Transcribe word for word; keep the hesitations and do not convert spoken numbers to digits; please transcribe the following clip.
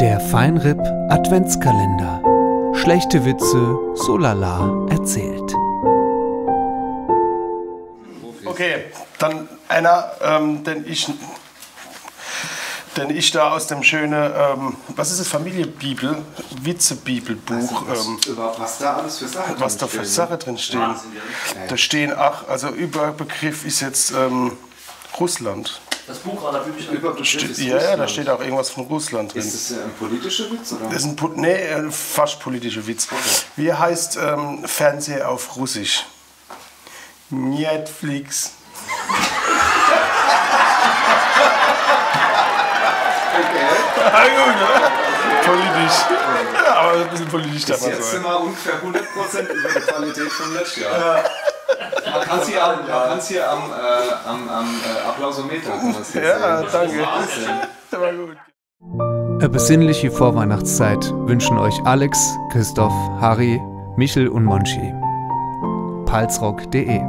Der Fine R I P Adventskalender. Schlechte Witze, so lala erzählt. Okay, dann einer, ähm, den ich, den ich da aus dem schönen, ähm, was ist das, Familienbibel, Witzebibelbuch, ähm, Über was da alles für Sachen was da für drinstehen. Sachen drin stehen. Da stehen, ach, also Überbegriff ist jetzt ähm, Russland. Das Buch aller Bücher. Überbegriff ist Ja, ja, da Russland. Steht auch irgendwas von Russland drin. Ist das äh, ein politischer Witz oder? Das ist ein, po- nee, ein fast politischer Witz. Wie heißt ähm, Fernseher auf Russisch? Netflix. Okay. Ah, gut, oder? Politisch. Ja, aber ein bisschen politisch darf man Jetzt sind sein. Wir ungefähr hundert Prozent über die Qualität vom letzten Jahr. Man kann es hier, am- man kann's hier am, äh, am, am äh, Applausometer kann man's hier Ja, sehen. Danke. Wahnsinn. Der war gut. E besinnliche Vorweihnachtszeit wünschen euch Alex, Christoph, Harry, Michel und Monchi. Palzrock punkt de